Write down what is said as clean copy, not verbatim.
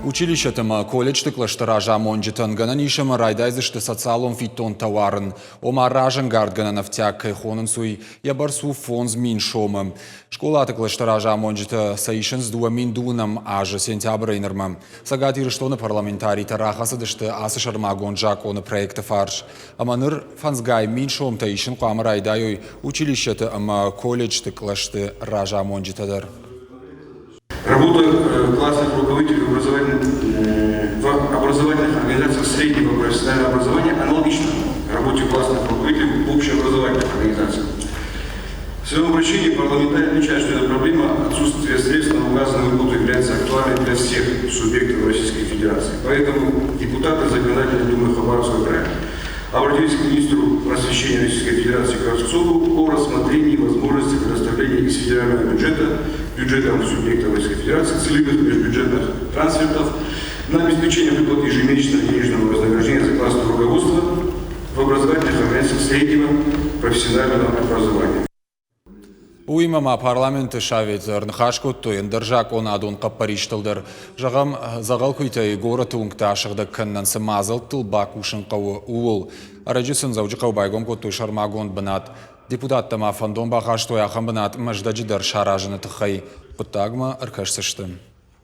Училищеты ӕмӕ колледжты кълӕсты разамонджытӕн гӕнӕн ис ӕмӕ райдайдзысты социалон фиддонтӕ уарын, ома разӕнгардгӕнӕн ӕфтиаг кӕй хонынц, уый йӕ бӕрц у 5000 сомы. Скъолаты кълӕсты разамонджытӕ сӕ исынц 2002 азы сентябрӕй нырмӕ. Цӕгат Ирыстоны парламентаритӕ рахӕцыдысты ацы сӕрмагонд закъоны проекты фарс. Ӕмӕ ныр фӕндзгай мин сомтӕ исын хъуамӕ райдайой училищеты ӕмӕ колледжты кълӕсты разамонджытӕ дӕр. Работа классных руководителей в образовательных организациях среднего профессионального образования аналогична работе классных руководителей в общеобразовательных организациях. В своем обращении парламентарий отмечает, что эта проблема отсутствия средств на указанную выплату является актуальной для всех субъектов Российской Федерации. Поэтому депутаты Законодательной Думы Хабаровского края обратились к министру просвещения Российской Федерации Кравцову о рассмотрении возможности предоставления из федерального бюджета бюджетам субъектов Российской Федерации целевых межбюджетных трансфертов на обеспечение выплаты ежемесячного денежного вознаграждения за классное руководство в образовательных организациях среднего профессионального образования. Уыимӕ ма парламенты советы ӕрныхас кодтой ӕндӕр закъонадон хъӕппӕристыл дӕр. Зӕгъӕм, дзӕгъӕлкуыйтӕй горӕты уынгтӕ асыгъдӕг кӕнынӕн цы мадзӕлттыл бакусын хъӕуы, ууыл. Ӕрӕджы сын Дзӕуджыхъӕуы байгом кодтой сӕрмагонд бынат. Депутаттӕ ма фӕндон бахастой ахӕм бынат Мӕздӕджы дӕр саразыны тыххӕй. Хъуыддагмӕ ӕркӕсдзысты.